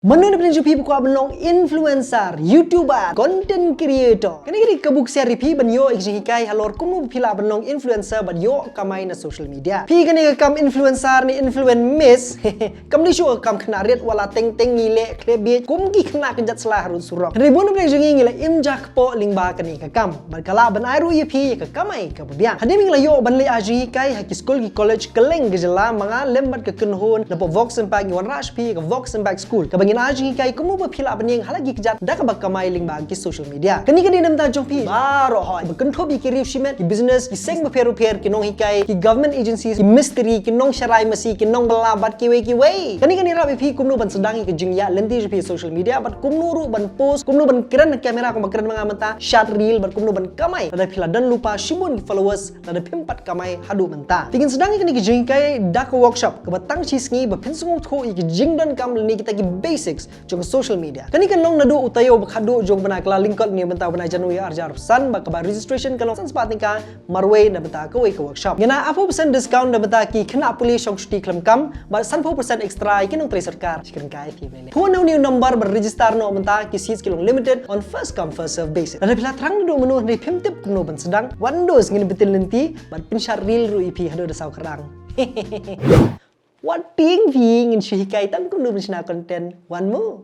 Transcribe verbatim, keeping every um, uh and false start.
Mano na pdeng jong phi ba kwah ban long influencer, YouTuber, content creator? Kane ka dei ka buk siar ïa phi ban ïoh ïa ka jinghikai halor kumno ba phi lah ban long influencer bad ïoh kamai na social media. Phi, kane ka kam influencer ne influence miss kam dei shuh ka kam khynnah rit wala teng teng ngi leh khleh bieit kum ki khynnah kjat sla harud surok. Hynrei bun na pdeng jong ngi ngi la im ja kpoh lyngba kane ka kam bad ka lah ban ai ruh ïa phi ïa ka kamai kaba biang. Hadien ba ngi la ïoh ban leit ai jinghikai ha ki skul ki college kylleng ka jylla, ma nga lem bad ka kynhun na poh Vox Impact ngi wanrah sha phi ïa ka Vox Impact School kaba ngin ai jinghikai kumno ba phi lah ban ïeng ha la ki kjat da kaba kamai lyngba ki social media. Kane ka dei na bynta jong phi baroh hoi ba kynthup ïa ki riew shimet, ki business, ki seng bapher bapher, ki nonghikai, ki government agencies, ki mistri, ki nongsharai masi, ki nongbylla bad kiwei kiwei. Kane kan ïarap ïa phi kumno ban sdang ïa ka jingïaid lynti jong phi ha social media bad kumno ruh ban post, kumno ban kren ha camera kumba kren ma nga mynta, shad reel bad kumno ban kamai lada phi la don lypa shibun ki followers lada phim pat kamai haduh mynta. Te ngin sdang ïa kane ka jinghikai da ka workshop kaba tang shi sngi ba phin sngewthuh ïa ki jingdonkam lane kita ki basics jong ka social media. Kane kan long naduh u taïew ba khatduh jong u bnai, ka la lyngkot mynne mynta u bnai January arhajar arphew san, bad kaba registration kan long san spah tyngka marwei na bynta kawei ka workshop. Ngin ai arphew percent discount na bynta ki khynnah pule shong shuti khlem kam bad sanphew percent extra ïa ki nongtrei sorkar. Shi kren kai phi. Phone na une u number ban register noh mynta, ki seats ki long limited, on first come first serve basis. Lada phi la thrang naduh mynno hynrei phim tip kumno ban sdang, wan dos, ngin btin lynti bad pynshad reel ruh ïa phi haduh da saw kyrang. Wat tieng phi, ngin shu hikai tang kumno ban shna content. Wan mo.